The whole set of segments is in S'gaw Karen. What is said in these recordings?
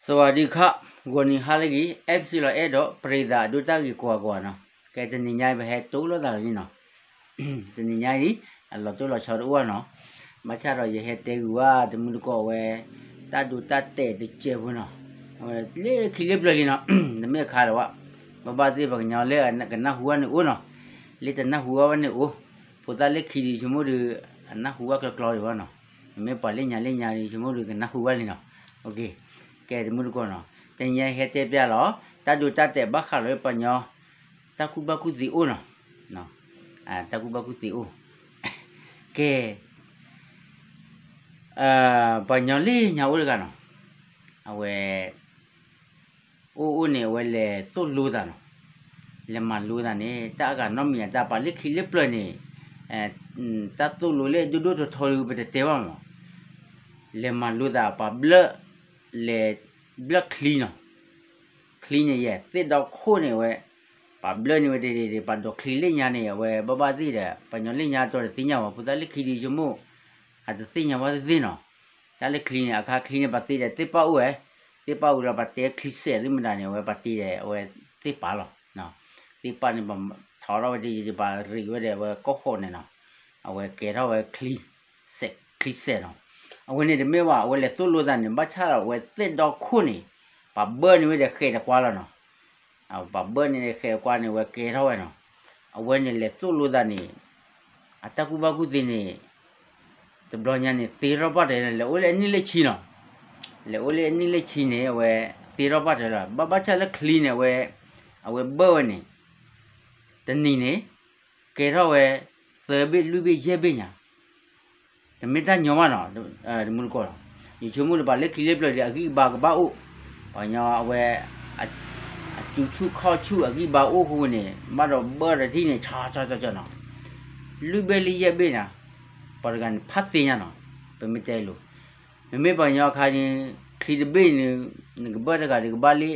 สวัสดีครับ ဂီၤနံၤဟါလၢအဂ့ၤ အဲၣ်ပစံလီၤအဲၣ်ဒီး ပရ့သးအဒိတၢ်ဂ့ၤကိးဂၤကိးဂၤနီၤ, ကဲတနံၤညါအံၤ ပဟဲတိၢ်လိာ်သးလီၤန့ၣ်နီၤ, တနံၤညါအံၤ အလီၤတိၢ်လီၤဆီတအိၣ်ဘၣ်နီၤ, ဘၣ်ဆၣ်ဒီးယဟဲတဲဂုာ်ဝဲတမုၢ်တကိးဝဲ တၢ်ဒိတၢ်တဲာ်တစဲးဖိနီၤ, အဝဲလၢခံလၢပျၢၤလံနီၤ, တမ့ၢ်အခါလၢၤဘၣ်, ဘၣ်ဘၣ်သ့ၣ်ပှၤကညီလၢကနၢ်ဟူဘၣ်န့ၣ်အိၣ်နီၤ, လၢတနၢ်ဟူဘၣ်ဘၣ်န့ၣ်အိၣ်, ဖိသၣ်လၢခံဒုးဆိကမိၣ်ဒီး အနၢ်ဟူဘၣ်ကျီကျီဒံးဘၣ်နီၤ, မ့မ့ၢ်ပှၤလၢညါလၢညါဒုးဆိကမိၣ်ဒီးကနၢ်ဟူဘၣ်လံနီၤ, ကဲတမုၢ်တကိးနီၤ, တနံၤညါဟဲတဲပျၢ်လီၤ, တၢ်ဒိတၢ်တဲာ်ဘၣ်ဃးလၢပှၤကညီ တၢ်ကူၣ်ဘၣ်ကူၣ်သ့အိၣ်နီၤ, တၢ်ကူၣ်ဘၣ်ကူၣ်သ့အိၣ်, ကဲ ပှၤကညီလၢညါအိၣ်တဂၤနီၤ, အဝဲ အိၣ်အိၣ်န့ၣ် အဝဲလဲၤသိၣ်လိသးနီၤ, လဲၤမၤလိသးန့ၣ် တၢ်အဂၤနီတမံၤအတၢ်ပာ်လၢခံလၢပျၢၤန့ၣ်, တၢ်သိၣ်လိလၢဒိၣ်ဒိၣ်ထီထီဒီးပတတဲဘၣ်မး, လဲၤမၤလိသးပှၤဘျၢ လဲၤဘျၢချံနီၤ, ချံန့ၣ်ယဲၢ်သ့ၣ်ဒီခိၣ်န့ၣ်ဝဲ, ပှၤဘျၢန့ၢ်ဝဲတဒ့ဒ့ ပှၤဒိးချံလၢညါန့ၣ် အဝဲဘၣ်ဘၣ်သ့ၣ်ဒီး ပှၤကညီလၢညါတီတသ့ၣ်ညါဘၣ် ဖိသၣ်လၢခံဒုးဆိကမိၣ်, အတသ့ၣ်ညါဘၣ်သ့ၣ်သ့ၣ်နီၤ, တၢ်လၢချံန့ၣ် အခါချံန့ၣ် ပှၤတ့ဒီးသ့ၣ်ပၣ်အိၣ်ဝဲ, သ့ၣ်ပၣ်အိၣ်ဒီးပှၤတဲချံစဲးသ့ၣ်မတၤန့ၣ် အဝဲပှၤတ့ဒီးအဝဲသ့ၣ်ပာ်လီၤ, သ့ၣ်ပၣ်န့ၣ်ပှၤထီထီၣ်ဝဲတဒ့ဒ့ ပှၤရံးဝဲဒီးအဝဲကိးဃိးန့ၣ်နီၤ, အဝဲကဲထီၣ်ဝဲချံ စဲးချံစဲးနီၤ, အဝဲန့ၣ်တမ့ၢ်ဘၣ် အဝဲလဲၤသိၣ်လိသးန့ၣ် ဘၣ်ဆၣ်ဒီးအဝဲသ့ၣ်ဒီခိၣ်န့ၣ်, ပှၤဘၢန့ၢ်ဝဲဒီးဃဲးတကွါလီၤနီၤ, ပှၤဘၢန့ၢ်ဒီးဃဲးတကွါန့ၣ် အဝဲကဲထီၣ်ဝဲနီၤ, အဝဲန့ၣ်လဲၤသိၣ်လိသးန့ၣ်, အတၢ်ကူၣ်ဘၣ်ကူၣ်သ့န့ၣ် တဘျီညါန့ၣ် သ့ထီၣ်ပှၢ်တၢၢ်လီၤ လဲၤအိၣ်လၢအနံၣ်လၢဆံနီၤ, လဲၤအိၣ်လၢအနံၣ်လၢဆံန့ၣ် အဝဲသ့ထီၣ်ပှၢ်တၢၢ်လီၤ ဘၣ်ဘၣ်ဆၣ်လၢချံန့ၣ် အဝဲ, အဝဲဘၢဝဲန့ၣ်, တနံၤန့ၣ်, ကဲထီၣ်ဝဲ, သၢဘ့ၣ်လွံၢ်ဘ့ၣ်ယဲၢ်ဘ့ၣ်ညါ, တမ့ၢ်တၢ်ညီဘၣ်နီၤ, တမုၢ်တကိးလီၤ, ယဆိကမိၣ်ဒီးပှၤလၢခံလၢပျၢၤဒီးအဂံၢ်အဘါကဘၣ်အိၣ်, ပှၤကညီအဝဲ, အစူၤဆူၣ်ခီၣ်ဆူၣ်အဂံၢ်ဘါအိၣ်ဃိန့ၣ် ဘၣ်ဒီးဘၢဒီးထံၣ်န့ၣ် ဆီဆီဆီဆီနီၤ, လွံၢ်ဘ့ၣ်လၢယဲၢ်ဘ့ၣ်ညါ, ပှၤတဂၤန့ၣ်ဖးသ့ညါနီၤ, ပမ့ၢ်တဲလိၤ, မ့မ့ၢ်ပှၤကညီအခါန့ၣ်, ချံတဘ့ၣ်န့ၣ်, နကဘၢတဂၤဒီးကဘၣ်လၢ,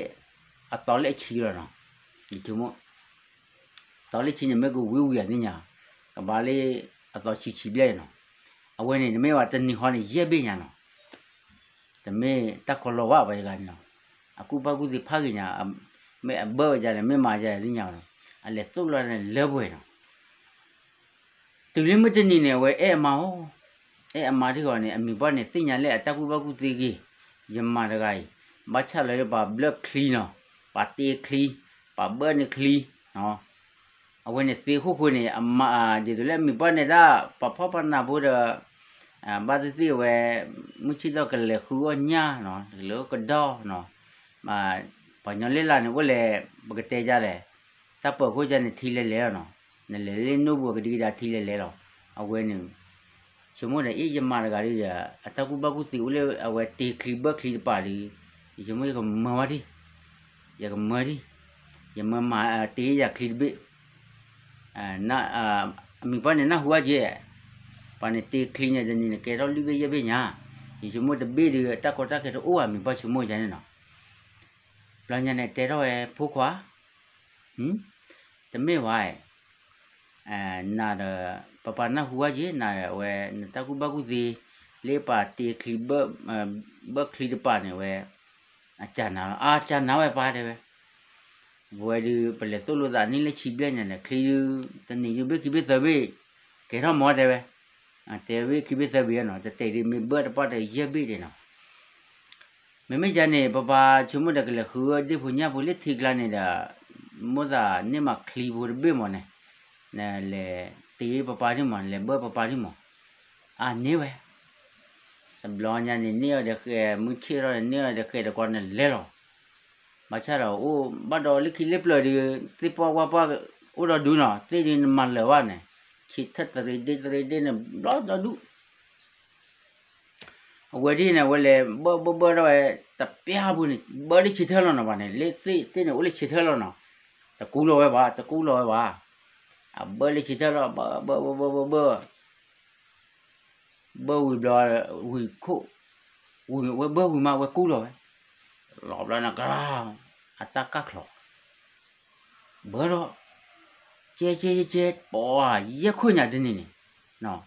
အသီလၢအဆံလီၤနီၤ, ယဆိကမိၣ် သီလၢဆံန့ၣ်မ့ၢ်ကဝံၤဝံၤအသ့ၣ်ညါ, ကဘၣ်လၢအသီဆံးဆံးဘျဲၣ်နီၤ, အဝဲန့ၣ်တမ့ၢ်ဘၣ်တနံၤဃီန့ၣ်ယဲၢ်ဘ့ၣ်ညါနီၤ, တမ့ၢ်တၢ်ကီလီၤဘၣ်ပှၤတဂၤန့ၣ်နီၤ, အကူၣ်ဘၣ်ကူၣ်သ့ဖးဂ့ၤညါ, မ့ၢ်အဘၢဝဲဒ်လဲၣ် မ့ၢ်မၤဒ်လဲၣ်သ့ၣ်ညါဘၣ်နီၤ, အလဲၤသိၣ်လိန့ၣ်လၢပှဲၤနီၤ တုၤလၢမုၢ်တနံၤန့ၣ် အဝဲအဲၣ်အမါအိၣ်, အဲၣ်အမါထံဂီၤန့ၣ် အမံၤပှၢ်န့ၣ်သ့ၣ်ညါလၢအတၢ်ကူၣ်ဘၣ်ကူၣ်သ့ဂ့ၤ, ယမၤတဂၤအံၤ, ဘၣ်ဆၣ်လၢပှၤဘျၢချံနီၤ, ပှၤတ့ချံ, ပှၤဘၢန့ၢ်ချံ, အဝဲန့ၣ်သ့ဃိဃိန့ၣ် အမါ, ဒ်သိးလၢအမံၤပှၢ်န့ၣ်ဒၣ် ပှၤဖှီၣ်ပှၤနးဖိဒီး, ဘၣ်သ့ၣ်သ့ၣ်အဝဲ, မုၢ်ဆ့ၣ်ထီၣ်ကလဲၤဃုအီၣ်ညၣ်နီၤ ကလဲၤအိၣ်ကဒီနီၤ, ပှၤကညီလၢ်လၢ်န့ၣ်အိၣ်လဲၣ်, ပကတဲဒ်လဲၣ်, တၢ်ပၢၤခိၣ်ဒ်န့ၣ်ထံလဲၤလဲၤလီၤနီၤ, နလဲၤလၢနိၣ်ပူၤကဒံကဒါထံလဲၤလဲၤလီၤ, အဝဲန့ၣ် ဆိကမိၣ်ဒီး အ့ၣ် ယမၤတဂၤဒီး အတၢ်ကူၣ်ဘၣ်ကူၣ်သ့အိၣ်လၢအဝဲတ့ချံဘၢချံတပၤဒီး, ယဆိကမိၣ်ယကမၢဝဲဒၣ်, ယကမၢဒၣ်, ယမၢမၤတ့ယၤချံတဘ့ၣ်, အမံၤပှၢ်န့ၣ်နၢ်ဟူဘၣ်က့ၤ, ပှၤန့ၣ်တ့ချံန့ၣ် တနံၤန့ၣ်ကဲထီၣ်လွံၢ်ဘ့ၣ်ယဲၢ်ဘ့ၣ်ညါ, ယဆိကမိၣ်တဘ့ၣ်ဒီး တၢ်ကီတၢ်ခဲတအိၣ်ဘၣ် မံၤပှၢ်ဆိကမိၣ်ယၤန့ၣ်နီၤ ဘျီညါန့ၣ်တဲထီၣ်ဝဲဖိခွါ, တမ့ၢ်ဝဲ, နၤဒီး, ပပၢ်နၢ်ဟူဝဲက့ၤ နၤဒီးအဝဲ နတၢ်ကူၣ်ဘၣ်ကူၣ်သ့, လၢပှၤတ့ချံ, ဘၢချံတပၤန့ၣ်ဝဲ, အကၢ်နၤလီၤ အကၢ်နၤဝဲပၢ်တဲဝဲ, ပဝဲဒုး ပလဲၤသိၣ်လိသးနံၣ်လၢဆံဘျဲၣ်ညါန့ၣ် ချံဒုး, တနံၤဒုးဘ့ၣ်ခံဘ့ၣ်သၢဘ့ၣ်, ကဲထီၣ်မီၤတဲဝဲ, တဲဘ့ၣ်ခံဘ့ၣ်သၢဘ့ၣ်နီၤ တတဲဒုးမ့ၢ်ဘၢတပှၢ်တယဲၢ်ဘ့ၣ်ဒဲးနီၤ မ့မ့ၢ်ယၤန့ၣ် ပပၢ်ဆိကမိၣ်ဒီးကလဲၤဃုဒ့ၣ်ဖိညၣ်ဖိလၢထံကျါန့ၣ်ဒီး, မိၣ်သးန့ၢ်မးချံဖိတဘ့ၣ်မီၤန့ၣ်, နလဲၤတ့ပပၢ်ဒံးမီၤ လဲၤဘၢပပၢ်ဒံးမီၤ, အန့ၢ်ဝဲ, တဘျီညါန့ၣ်န့ၢ်အီၤဒီးဃဲး မုၢ်ဆ့ၣ်ထီၣ်န့ၣ်န့ၢ်အီၤဒီးဃဲးတကွီန့ၣ်လဲၤလီၤ, ဘၣ်ဆၣ်ဒီးအိၣ်ဘၣ်ဒီးလၢခံလၢပျၢၤဒီး, သ့ၣ်ပှၢ်ဝၣ်ပှၢ်အိၣ်ဒီးဒူနီၤ သ့ၣ်ဒုးနမၤလၢာ်ဘၣ်န့ၣ်, ဆံးထၢၣ်တရံးဒ့တရံးဒ့န့ၣ် ဘျီဒီးဒူ အဝဲဒ်န့ၣ် အဝဲလဲၤဘၢဘၢဘၢထီၣ်ဝဲ, တပျၢ်ပူၤန့ၣ် ဘၢလၢဆံးထၢၣ်လီၤနီၤ ဘၣ်န့ၣ် လၢသ့ၣ်သ့ၣ်န့ၣ်အိၣ်လၢဆံးထၢၣ်လီၤနီၤ, တကူလီၤဝဲဘၣ် တကူလီၤဝဲဘၣ်, အဘၢလၢဆံးထၢၣ်လီၤ ဘၢဘၢဘၢဘၢဘၢ ဘၢဝံၤဘျီ, ဝံၤခိၣ်, ဝံၤဝဲဘၢဝံၤမးဝဲကူလီၤဝဲ, လီၤဘျီန့ၣ်ကရၢ, အတၢ်ကၢ်ချီၣ် ဘၢဒီး, ကဲကဲကဲကဲ ပှၤယဲၢ်ခိၣ်ညါတနံၤန့ၣ်,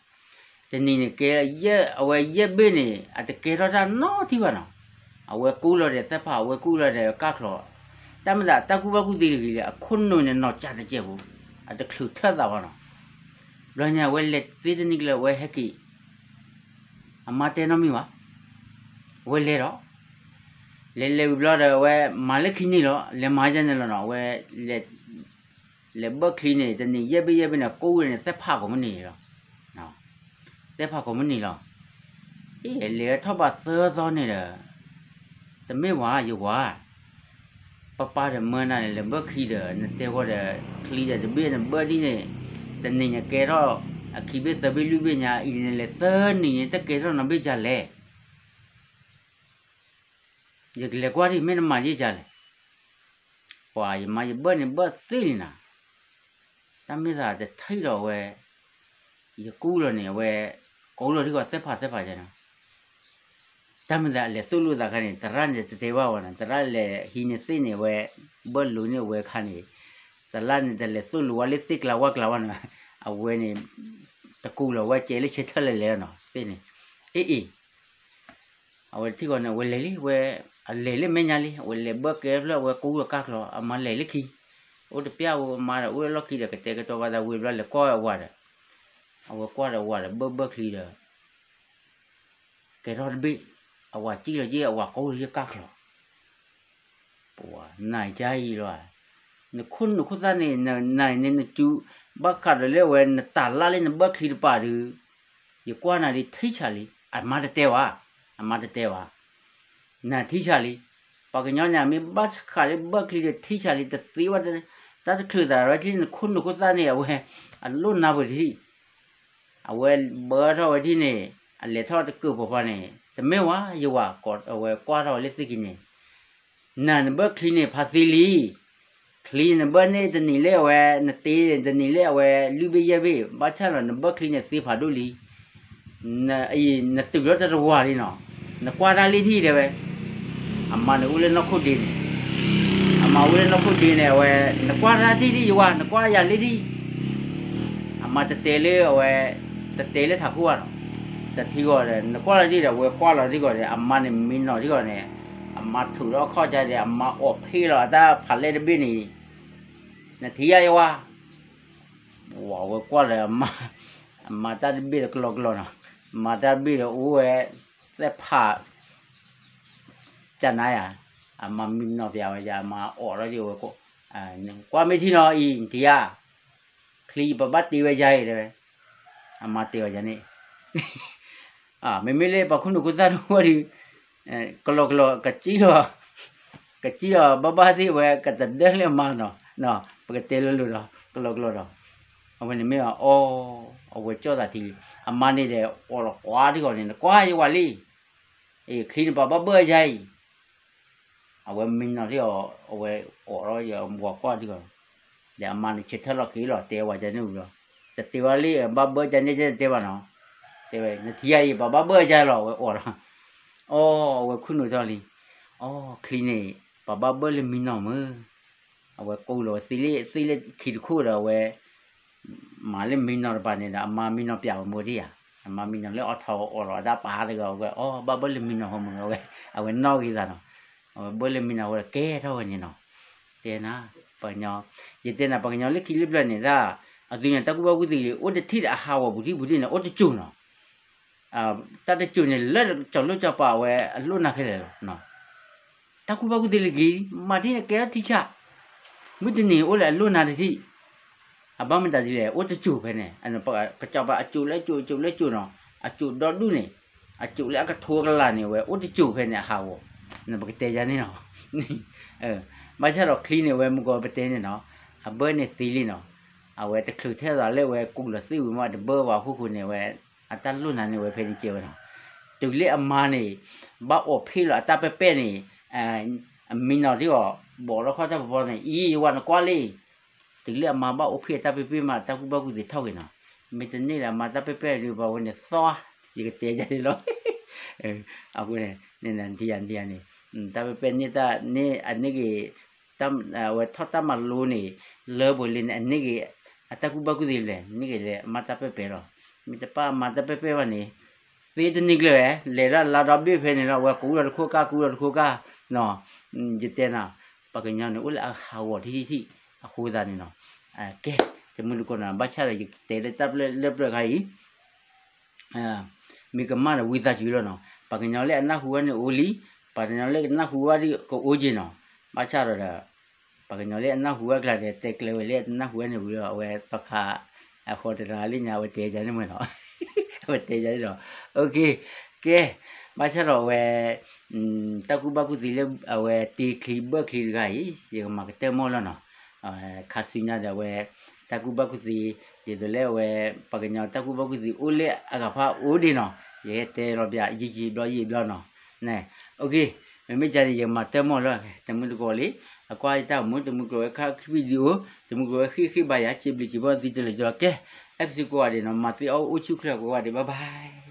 တနံၤန့ၣ်ကဲ, အဝဲယဲၢ်ဘ့ၣ်န့ၣ် အတကဲထီၣ်တၢ်နီတထံၣ်ဘၣ်နီၤ, အဝဲကူလီၤဒီးသ့ၣ်ဖး အဝဲကူလီၤဒီးကၢ်ချီၣ်, တၢ်မ့ၢ်သးတၢ်ကူၣ်ဘၣ်ကူၣ်သ့တဂ့ၤလၢ အခိၣ်နူာ်န့ၣ်နီၢ်ကၠးတစဲးပူၤ, အတချုးထၢၣ်သးဘၣ်နီၤ. ဘျီညါအဝဲလဲၤသ့တနံၤကျၢၤ အဝဲဟဲက့ၤ, အမါတဲနီတမံၤဘၣ်, အဝဲလဲၤဒီး လဲၤလဲၤဝံၤဘျီဒီး အဝဲမၤလၢခံန့ၣ်လီၤ, လဲၤမၤယဲန့ၣ်လီၤနီၤ, အဝဲ လဲၤဘၢၣ်ချံန့ၣ် တနံၤယဲၢ်ဘ့ၣ်ယဲၢ်ဘ့ၣ်န့ၣ် ကိးဝဲန့ၣ် သ့ၣ်ဖးကိးမုၢ်နံၤလီၤ, သ့ၣ်ဖးကိးမုၢ်နံၤလီၤ. အ့ လဲၤထီၣ်ဘၣ်သၢသီန့ၣ်ဒီး တမ့ၢ်ဝဲယဝၤ, ပပၢ်ဒီးမၢနၤန့ၣ် လဲၤဘၢၣ်ချံဒီး နတဲဃီဒီး ချံဒီးတဘ့ၣ်နဘၢၣ်ဒ်န့ၣ်, တနံၤန့ၣ်ကဲထီၣ် အခံဘ့ၣ်သၢဘ့ၣ်လွံၢ်ဘ့ၣ်ညါ အံၤန့ၣ်လဲၤသၢနံၤန့ၣ် တကဲထီၣ်နီတဘ့ၣ်ဒ်လဲၣ်. ယကလဲၤကွၢ်ဒ် မ့ၢ်နမၤဒ်လဲၣ်. ပှၤယမါယဘၢၣ်န့ၣ်ဘၢၣ်သ့လံနၤ, တၢ်မ့ၢ်သးတထံၣ်ဒီးအဝဲ, ယကူလီၤန့ၣ် အဝဲ ကိးလီၤထံကီၢ်သ့ၣ်ဖးသ့ၣ်ဖးယဲနီၤ. တၢ်မ့ၢ်သးအလဲၤသိၣ်လိသးခါန့ၣ် သရၣ်န့ၣ်တတဲဘၣ်ဝဲနီၤ, သရၣ်လဲၤဟံးန့ၢ်သ့ၣ်န့ၣ် အဝဲ ဘၢၣ်လိၤန့ၢ်အဝဲခါန့ၣ်, သရၣ်န့ၣ်တလဲၤသိၣ်လိဝဲလၢသ့ၣ်ကျါဝၣ်ကျါဘၣ်နီၤ, အဝဲန့ၣ် တကူလီၤဝဲကဲလၢဆဲးထၢၣ်လဲၤလဲၤနီၤ သ့ၣ်န့ၣ်, အ့အ့ အဝဲထံကီၢ်န့ၣ် အဝဲလဲၤလံ, ဝဲ အလဲၤလၢမဲာ်ညါလံ, အဝဲလဲၤဘၢၣ်ကဲဖျၢၣ် အဝဲကူလီၤကၢ်ချီၣ် အမါလဲၤလၢခံ, အိၣ်တပျၢ်ဝဲအမါဒီး အိၣ်လၢလီၢ်ခံဒီး ကတဲာ်ကတီၤဘၣ်သးဝံၤဘျီ လဲၤကွၢ်ဝဲအဝၤဒီး, အဝဲကွၢ်ဒီးအဝၤဒီး ဘၢၣ်ဘၢၣ်ချံဒီး ကဲထီၣ်တဘ့ၣ်, အဝၤစံၣ်လီၤက့ၤ အဝၤကူလီၤကၢ်ချီၣ် ပှၤနၤကါအံၤလီၤ, နခိၣ်နူာ်ခိၣ်သၣ်န့ၣ် နၤန့ၣ်နစူး, ဘၣ်ဃးဒီးလၢအဝဲနတၢ်လၢ်လၢနဘၢၣ်ချံတပၤဒီး, ယကွၢ်နၤဒ်ထံဆးလံ, အမါတတဲဘၣ်, အမါတတဲဘၣ်, နထံဆးလံ, ပှၤကညီန့ၣ် မ့ၢ်ဘၣ်ဃးလၢဘၢၣ်ချံဒီးထံဆးလံ တသ့ဝဲ, တၢ်တချုးသးဝဲထံၣ် နခိၣ်နူာ်ခိၣ်သၣ်န့ၣ် အဝဲ အလိၣ်နါပှဲၤထံၣ် အဝဲဘၢထီၣ်ဝဲဒ်န့ၣ် အလဲၤထီၣ်တကၢၢ်ပီၤပီၤန့ၣ် တမ့ၢ်ဝဲယဝၤ အဝဲကွၢ်ထီၣ်ဝဲလၢသ့ၣ်ခံန့ၣ်, နၤနဘၢၣ်ချံန့ၣ်ဖးသ့လံ, ချံနဘၢၣ်န့ၣ်တနံၤလၢအဝဲ နတ့တနံၤလၢအဝဲ လွံၢ်ဘ့ၣ်ယဲၢ်ဘ့ၣ် ဘၣ်ဆၣ်ဒီးနဘၢၣ်ချံန့ၣ်သ့ဖးဒိၣ်လံ နတုၤလီၤတတဝၤလံနီၤ, နကွၢ်တၢ်လံထံၣ်တဲဝဲ, အမါန့ၣ်အိၣ်လၢနီၢ်ခိၣ်ဒ့န့ၣ်, အမါအိၣ်လၢနီၢ်ခိၣ်ဒ့န့ၣ် အဝဲ နကွၢ်တၢ်ထံၣ်ဒ်ယဝၤ နကွၢ်ယၤလၢထံၣ်, အမါတတဲလၢအဝဲ, တတဲလၢထးခိၣ်ဘၣ်နီၤ, တထံဂီၤဒီး နကွၢ်လီၤဒ်ဒီး အဝဲကွၢ်လီၤထံဂီၤဒီး အမါန့ၣ်မံနီၤထံဂီၤန့ၣ်, အမါထုးထီၣ်အခီၣ်ဆါဒီး အမါအီၣ်ဖ့လီၤအတၢ်ဖးလဲၢ်တဘ့ၣ်န့ၣ်, နထံၣ်ယၤယဝၤ ဝဲကွၢ်လၢ အမါတၢ်တဘ့ၣ်ဒီးကလီကလီနီၤ, အမါတၢ်တဘ့ၣ်ဒီးအိၣ်ဝဲ သ့ၣ်ဖး ကနါယၤ, အမါမံနီၤပျးဝဲယၤ အမါအီၣ်ထီၣ်ဒ်ဝဲ, ကွၢ်မ့ၢ်ထံနီၤအံၤ နထံၣ်ဧါ, ချံပဘၣ်တ့ဝဲယၤအံၤတဲဝဲ, အမါတဲဝဲယၤန့ၣ် မ့မ့ၢ်လၢပှၤခိၣ်နူာ်ခိၣ်သၣ်တအိၣ်ဒီး ကလီကလီ ကစံၣ်လီၤ, ကစံၣ်လီၤဘၣ်ဘၣ်သ့ၣ်ဝဲ ကတဒၢလၢအမါနီၤ, ပကတဲလိၤလိၤဒီး ကလီကလီဒီး အဝဲန့ၣ်မ့ၢ်အီၤ အဝဲကၠီၣ်သးထံလံ, အမါန့ၣ်ဒီး အီၣ်လီၤကွၢ်ထံဂီၤန့ၣ် နကွၢ်ယဝၤလံ, အ့ ချံန့ၣ်ပှၤဘၣ်ဘၢယၤအံၤ အဝဲမံနီၤထံအီၤ အဝဲအီၣ်ထီၣ်ယဝၤကွၢ်ထံဂီၤ, ဒီးအမါန့ၣ်ဆဲးထၢၣ်လီၤက့ၤလီၤ တဲဝဲယၤန့ၣ်ဝံၤလီၤ, တတဲဝဲလံ ဘၣ်ဘၢယၤန့ၣ်တဲဘၣ်နီၤ, တဲဝဲ နထံၣ်ယၤအံၤ ပှၤဘၣ်ဘၢယၤလီၤ အဝဲအီၣ်လီၤ, အီ အဝဲခိၣ်နူာ်ထီၣ်လံ, အီ ချံန့ၣ် ပှၤဘၣ်ဘၢလၢမံနီၤမုၢ်, အဝဲကိးလီၤဝဲသ့လၢ သ့လၢခံတခိၣ်ဒီးအဝဲ မၤလၢမံနီၤတပၤန့ၣ်ဒီး အမါမံနီၤပျးဝဲမိၢ်ဒံဧါ, အမါမံနီၤလၢအီၣ်ထီၣ်အီၣ်လီၤအတၢ်ပာ်တဂၤဝဲ အီ ဘၣ်ဘၢလၢမံနီၤဟီမုၢ်ဝဲ, အဝဲနီၣ်ဂ့ၤသးနီၤ, အဝဲဘၢလၢမံနီၤဝဲဒီးကဲထီၣ်ဝဲန့ၣ်နီၤ, တဲနၤ, ပှၤကညီ, ယတဲနၤ ပှၤကညီလၢခံလၢပျၢၤန့ၣ်ဒၣ်, အသုန့ၣ် တၢ်ကူၣ်ဘၣ်ကူၣ်သ့လံ အိၣ်တထံၣ်ဒီးအဟးဂီၤပူၤထံၣ်ပူၤထံၣ်န့ၣ် အိၣ်တစိၤနီၤ တၢ်တစိၤန့ၣ် လၢကၠီၤလိၣ်ကၠီၤပၤအဝဲအလိၣ်နၤခဲလၢာ်လီၤ. တၢ်ကူၣ်ဘၣ်ကူၣ်သ့လၢက့ၤ မၤထံၣ်န့ၣ်ကဲထီၣ်ထံဆး, မုၢ်တနံၤအိၣ်လၢအလိၣ်နၤတထံၣ်, အဘၣ်မတၤဒ်လဲၣ် အိၣ်တစိၤဖဲန့ၣ်, ကၠီၤပၤအစိၤလၢအစိၤ အစိၤလၢအစိၤနီၤ, အစိၤဒီဒူၣ်န့ၣ်, အစိၤလၢအကထိကလးန့ၣ် အဝဲအိၣ်တစိၤဖဲန့ၣ်အဟးဂီၤ, ပကတဲယၤန့ၣ်နီၤ ဘၣ်ဆၣ်ဒီးချံန့ၣ် အဝဲမုၢ်ကီၤပတဲန့ၣ်နီၤ, အဘၢန့ၣ်သ့လံနီၤ, အဝဲတချုးထဲသိးလၢအဝဲကူးလီၤသ့ၣ်ဝံၤမး တဘၢဘၣ်အခိၣ်ဃိန့ၣ် အဝဲ အတၢ်လိၣ်နၤန့ၣ်ဝဲဖဲန့ၣ်ကဲဝဲနီၤ, တုၤလၢအမါန့ၣ် ဘၣ်အိးဖ့ၣ်လီၤအတၢ်ပဲာ်ပဲာ်န့ၣ်, အမံနီၤထံအီၤ ဘီးထီၣ်ခီၣ်တၢ်ဖီဖီန့ၣ် အံၤယဝၤနကွၢ်လံ, တုၤလၢအမါဘၣ်အိးဖ့ၣ်အတၢ်ပဲာ်ပဲာ်မး တၢ်ကူၣ်ဘၣ်ကူၣ်သ့ထီၣ်က့ၤနီၤ, မ့ၢ်တန့ၢ်လၢအမါတၢ်ပဲာ်ပဲာ်ဒုး ပှၤဝဲန့ၣ်သီ, ယကတဲယၤန့ၣ်လီၤ, အဃိန့ၣ် နထံၣ်ယၤန့ၣ်, တၢ်ပဲာ်ပဲာ်န့ၢ်တၢ်န့ၣ် အန့ၢ်က့ၤ အဝဲထီၣ်တၢ်မၤလိန့ၣ် လၢပှဲၤလံန့ၣ် အန့ၢ်က့ၤ အတၢ်ကူၣ်ဘၣ်ကူၣ်သ့လဲၣ် န့ၢ်က့ၤလၢအမါတၢ်ပဲာ်ပဲာ်လီၤ, မ့ၢ်တပၣ်အမါတၢ်ပဲာ်ပဲာ်ဘၣ်န့ၣ်, သ့တနံၤကျၢၤဝဲ လဲၤဒၣ်လါဒီဘ့ၣ်ဖဲန့ၣ်လီၤ အဝဲကူဒီးတခိၣ်ကၢ် ကူဒီးတခိၣ်ကၢ်, ယတဲနၤ, ပှၤကညီန့ၣ် အိၣ်လၢအဟးဂီၤထံထံထံ, အဃိသတးန့ၣ်နီၤ, ကဲ, တမုၢ်တကိးနီၤ ဘၣ်ဆၣ်ဒီးယကတဲလၢတၢ်ပျဲၢ်လၢပျၢၤခါအံၤ မ့ၢ်ကမၣ်ဒီးဝံသးစူၤလီၤနီၤ, ပှၤကညီလၢအနၢ်ဟူဝဲန့ၣ်အိၣ်လံ, ပှၤကညီလၢအနၢ်ဟူဝဲဒၣ်ကအိၣ်က့ၤနီၤ, ဘၣ်ဆၣ်ဒီး ပှၤကညီလၢအနၢ်ဟူဝဲကျါဒီး တဲကျဲဝဲလၢအတနၢ်ဟူဝဲန့ၣ်ဝံၤလီၤ အဝဲသီခါ, အဃိတရၤလၢညါ အဝဲတဲယၤန့ၣ်မ့ၢ်နီၤ, အဝဲတဲယၤန့ၣ်ဒီး, ကဲ, ဘၣ်ဆၣ်ဒီးအဝဲ တၢ်ကူၣ်ဘၣ်ကူၣ်သ့လၢအဝဲတ့ချံဘၢၣ်ချံတဂၤအံၤ ယကမၤကတၢၢ်မီၢ်လီၤနီၤ, ခါဆူညါဒီးအဝဲ တၢ်ကူၣ်ဘၣ်ကူၣ်သ့, ဒ်သိးလၢအဝဲ ပှၤကညီတၢ်ကူၣ်ဘၣ်ကူၣ်သ့အိၣ်လၢအဂၤဖးအိၣ်ဒံးနီၤ, ယဟဲတဲလီၤပျး ယံာ်ယံာ်ဘျီယံာ်ဘျီနီၤ, န, မ့မ့ၢ်ကန့ၣ် ယကမၤတၢၢ်မီၢ်လီၤ, တမုၢ်တကိးလံ, အကွၢ်ယတၢ်အိၣ်မူ တမုၢ်ကျိၤဝဲခါခံ video, တမုၢ်ကျိၤဝဲဃ့ၢ်ဃ့ၢ်ဘါယၤ စံးဘျုးစံးဖှိၣ်သုတလၢာ်ကီကဲ, အဲၣ်ပစံကိးဂၤဒဲးနီၤ မၤသ့အီၣ်အိၣ်ဆူၣ်ချ့ကိးဂၤဒဲး bye bye.